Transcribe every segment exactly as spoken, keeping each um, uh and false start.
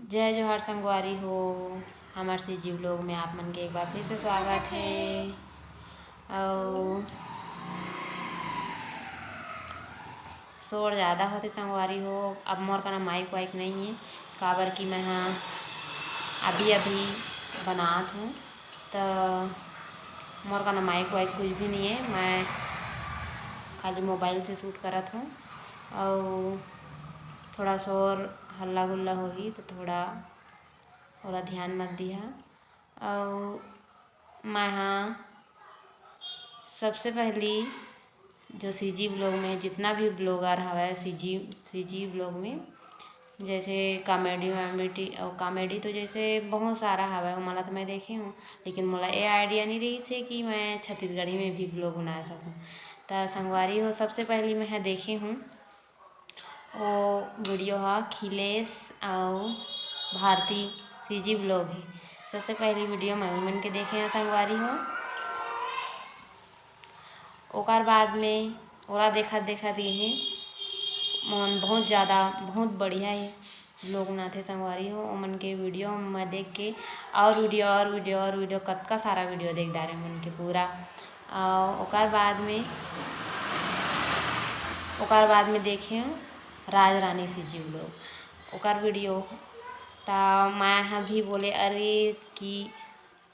जय जोहार संगवारी हो, हमर सीजी vlog में आप मन के एक बार फिर से स्वागत हे। अउ शोर ज़्यादा होथे संगवारी हो। अब मोर कना माइक वाइक नइ हे, काबर कि मैं ह अभी अभी बनात हूँ, त मोर कना माइक वाइक कुछ भी नइ हे। मैं खाली मोबाइल से शूट करत हूँ, अउ थोड़ा शोर हल्ला गुल्ला होही त थोड़ा ओला ध्यान मत दिहा। अउ मैं ह सबसे पहली जो सीजी vlog में, जितना भी ब्लॉगर हवय सीजी सीजी vlog में, जैसे कॉमेडी वॉमेडी, अउ कॉमेडी तो जैसे बहुत सारा हवय, ओमन ला तो मैं देखे हूँ, लेकिन मोला ये आइडिया नहीं रहिस हे कि मैं छत्तीसगढ़ी में भी vlog बना सकूँ। त संगवारी हो, सबसे पहली मैं ह देखे हूँ वो वीडियो ह खिलेश अउ भारती सीजी vlog हे। सबसे पहली वीडियो मैं उमन के देखे हंव संगवारी हो। ओकर बाद में ओला देखत देखत ये हे मोहन बहुत ज़्यादा, बहुत बढ़िया हे vlog बनाथे संगवारी हो। ओमन के वीडियो मैं देख के और वीडियो, और वीडियो, और वीडियो, कतका सारा वीडियो देख डारे ओमन के पूरा। अउ ओकर बाद में, ओकर बाद में देखे राज रानी सीजी vlog, ओकर वीडियो। त मैं ह भी बोले, अरे, कि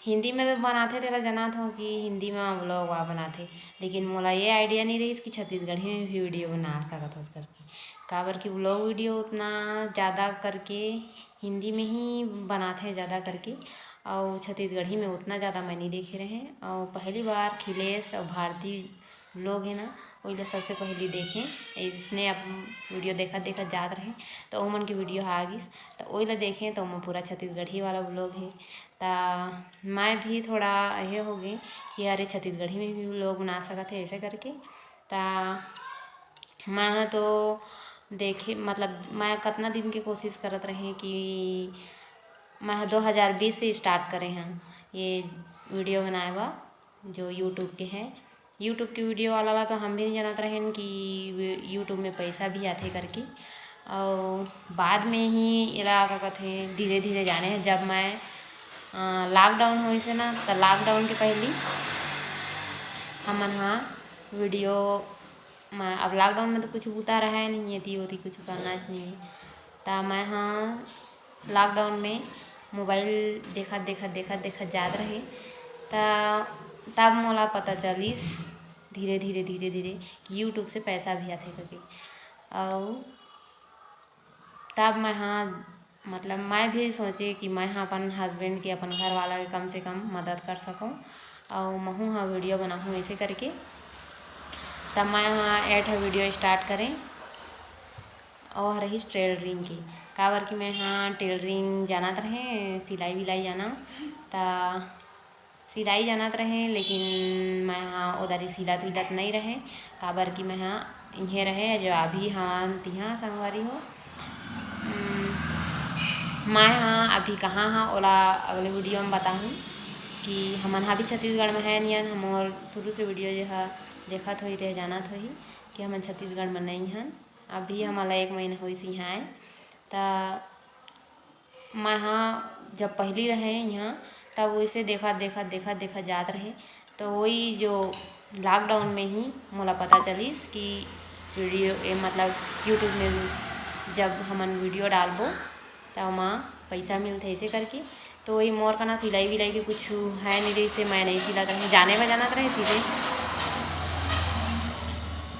हिंदी में तो बनाथे, तेला जानत हो कि हिंदी में vlog वा बनाथे, लेकिन मोला ये आइडिया नहीं रहिस कि छत्तीसगढ़ी में भी वीडियो बना सकत हस करके। काबर कि vlog वीडियो उतना ज़्यादा करके हिंदी में ही बनाथे ज़्यादा करके, अउ छत्तीसगढ़ी में उतना ज़्यादा मैं नहीं देखे रहे। अउ पहली बार खिलेश अउ भारती vlog हे ना, ओइला सबसे पहली देखे। इसने अब वीडियो देखत देखत जात रहे, त ओमन के वीडियो ह आ गिस, त ओइला देखे, त ओमा पूरा छत्तीसगढ़ी वाला vlog हे। त मैं भी थोड़ा ये हो गई कि अरे, छत्तीसगढ़ी में भी vlog बना सकत हे ऐसे करके। त मैं ह तो देखे, मतलब, मैं कतना दिन के कोशिश करत रहे कि मैं ह दो हज़ार बीस से स्टार्ट करे हन ये वीडियो बनाए बर, जो YouTube के है। YouTube के वीडियो वाला ला तो हम भी नहीं जानत रहेन कि वे-, YouTube में पैसा भी आथे करके। अउ बाद में ही एला का कथे, धीरे धीरे जाने हे। जब मैं, अ, लॉकडाउन होइस हे ना, त लॉकडाउन के पहली हमन ह वीडियो म-, अब लॉकडाउन में तो कुछ बूता रहे नहीं, एती ओती कुछ करना च नहीं। त मैं ह लॉकडाउन में मोबाइल देखत, देखत, देखत, देखत जात रहे, त तब मोला पता चलिस धीरे, धीरे, धीरे, धीरे कि YouTube से पैसा भी आथे करके। अउ तब मैं ह, मतलब, मैं भी सोचे कि मैं ह अपन husband के, अपन घर वाला के कम से कम मदद कर सकूँ, अउ महूँ ह वीडियो बनाहूँ ऐसे करके। तब मैं ह एक ठो वीडियो start करें, अउ रहिस tailoring के, काबर कि मैं ह tailoring जानत रहे, सिलाई विलाई जाना, त सिलाई जानत रहे, लेकिन मैं ह ओ दारी सिलत विलत नइ रहे, काबर कि मैं ह इहें रहे, जो अभी हमन तिहा संगवारी हो। उम, मैं ह अभी कहाँ ह, ओला अगले वीडियो में बताहूँ कि हमन ह अभी छत्तीसगढ़ में है नियन। हमर शुरू से वीडियो जो ह देखत होही, ते जानत होही कि हमन छत्तीसगढ़ में नइ हन। अभी हमन ला एक महीना होइस इहाँ आए, त मैं ह जब पहली रहे इहाँ, तब वैसे देखत, देखत, देखत, देखत जात रहे। तो वही जो लॉकडाउन में ही मोला पता चलिस कि वीडियो, ए, मतलब, YouTube में जब हमन वीडियो डालबो, त ओमा पैसा मिलथे, ऐसे करके। तो वही मोर कना सिलाई विलाई के कुछ है नहीं रहिस हे, मैं नहीं सिलत रहे, जाने बर जानत रहे सीधे,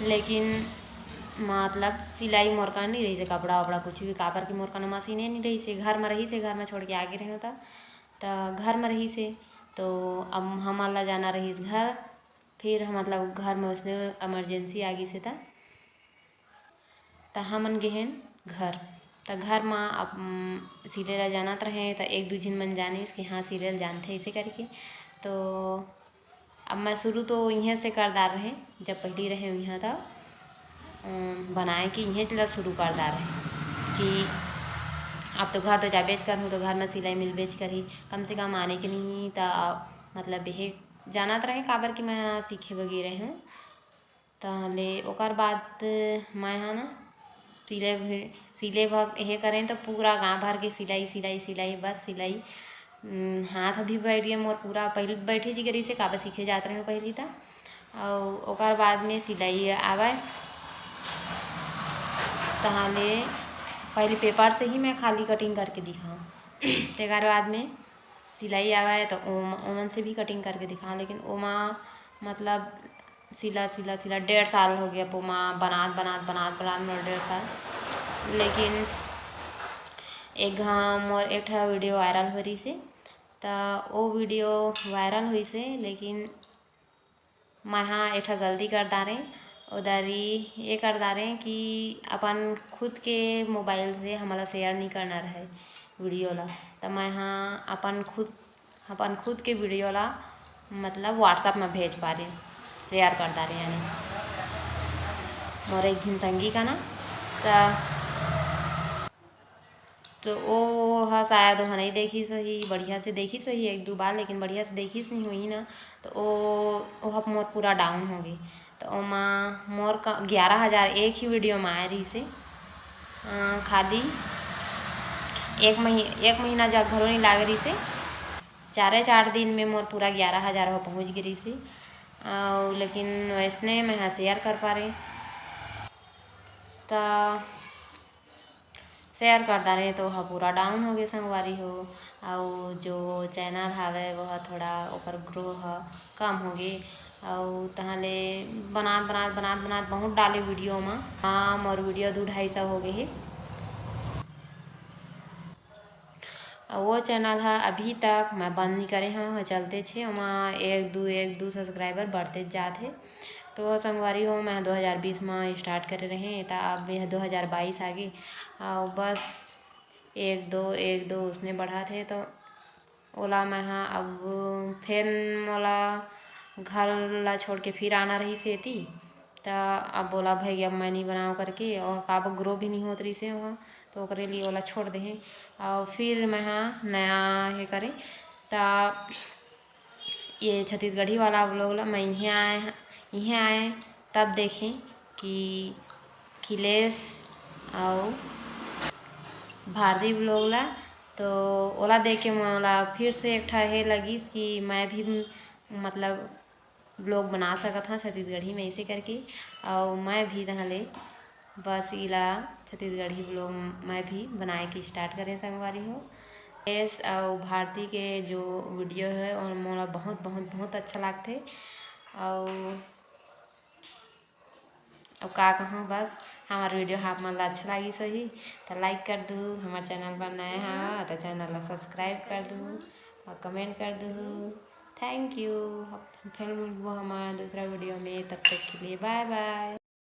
लेकिन मतलब सिलाई मोर कना नहीं रहिस हे, कपड़ा वपड़ा कुछ भी, काबर कि मोर कना मशीने नहीं रहिस हे, घर में रहिस हे, घर में छोड़ के आगे रहे होता, त घर में रहिस हे। तो अब हमन ला जाना रहिस घर, फिर हम, मतलब, घर में उसने emergency आ गिस हे, त त हमन गे हन घर। त घर म अब, उम, सिले ला जानत रहे, त एक दू झिन मन जानिस कि हाँ, सिले ला जानथे, ऐसे करके। तो अब मैं शुरू तो इहें से कर डार रहे, जब पहली रहे इहाँ, त, उम, बनाए के इहें ला शुरू कर डार रहे कि अब तो घर तो जाबेच करहूँ, तो घर म सिलाई मिलबेच करही, कम से कम आने के नहीं, त, मतलब, यही जानत रहे, काबर कि मैं सीखे बर गे रहे हूँ। तहले ओकर बाद मैं ह ना सिले भी, सिले भग हे करें तो पूरा गाँव भर के सिलाई, सिलाई, सिलाई, बस सिलाई। उम, हाथ भी बैठ गया मोर पूरा। पहले बैठे जी करी से काबर सीखे जात रहे हो पहली ता। और ओकर बाद में सिलाई आवे, तहाँ ले पहले पेपर से ही मैं खाली कटिंग करके दिखाऊँ। तेकर बाद में सिलाई आवे तो ओम-, ओमन से भी कटिंग करके दिखाऊँ, लेकिन ओमा मतलब सिला, सिला, सिला डेढ़ साल हो गया, ओमा बनात, बनात, बनात, बनात मोर डेढ़ साल। लेकिन एक घाम मोर एक ठा वीडियो वायरल हो रही से, त ओ वीडियो वायरल हुई से, लेकिन मैं हा एक ठा गलती कर डारें, ओदरी ये कर डारें कि अपन खुद के मोबाइल से हमला शेयर नहीं करना रहे वीडियो ला, त मैं हा अपन खुद, अपन खुद के वीडियो ला मतलब WhatsApp में भेज पारे, शेयर कर डारे यानी मोर एक झिन संगी का ना, त तो ओ ह शायद ओह नहीं देखिस होही, बढ़िया से देखिस होही एक दू बार, लेकिन बढ़िया से देखिस नहीं होही ना, तो ओ, ओह मोर पूरा डाउन हो गई। तो ओमा मोर का ग्यारह हज़ार एक ही वीडियो में आए रहिसे, अ, खाली एक मही-, एक महीना जा घलो नहीं लागे रहिसे, चारे चार दिन में मोर पूरा ग्यारह हज़ार हो पहुँच गई रहिसे। अउ लेकिन वैसने मैं हा शेयर कर पारे, त शेयर कर डारे तो ओह पूरा डाउन हो गए संगवारी हो। अउ जो चैनल हावे वो ह थोड़ा ओकर ग्रो ह कम हो गए। अउ तहाँ ले बनात, बनात, बनात, बनात बहुत डाले वीडियो मा। हाँ, मोर वीडियो दू ढाई सौ हो गए हे। अउ वो चैनल ह अभी तक मैं बंद नहीं करे हूँ, चलते छे ओमा एक दू, एक दू सब्सक्राइबर बढ़ते जात हे। तो संगवारी हो, मैं दो हज़ार बीस में स्टार्ट करे रहे, त अब यह दो हज़ार बाईस आ गे। अउ बस एक दो, एक दो उसने बढ़ात हे, तो ओला मैं हा अब फिर मोला घर ला छोड़ के फिर आना रही सेती, त अब बोला भाई अब मैं नहीं बनाओ करके, और काबर ग्रो भी नहीं होत रही से वहाँ, तो ओकरे लिए ओला छोड़ दे हे। और फिर मैं हा नया हे करे, त ये छत्तीसगढ़ी वाला व्लॉग ला मैं इहें आए, इहें आए तब देखें कि खिलेश अउ भारती व्लॉग ला, तो ओला देख के मोला फिर से एक ठा हे लगिस कि मैं भी मतलब व्लॉग बना सकत हाँ छत्तीसगढ़ी में ऐसे करके। अउ मैं भी तहाँ ले बस इला छत्तीसगढ़ी व्लॉग मैं भी बनाए के स्टार्ट करें संगवारी हो। खिलेश अउ भारती के जो वीडियो है और मोला बहुत, बहुत, बहुत अच्छा लागथे। अउ अब का कहूँ, बस हमार वीडियो ह आप मन ला अच्छा लागिस होही त लाइक कर दू, हमार चैनल पर नया हवा त चैनल ला सब्सक्राइब कर दू और कमेंट कर दू। Thank you. अब फिर मिलबो हमार दूसरा वीडियो में, तब तक के लिए बाय बाय।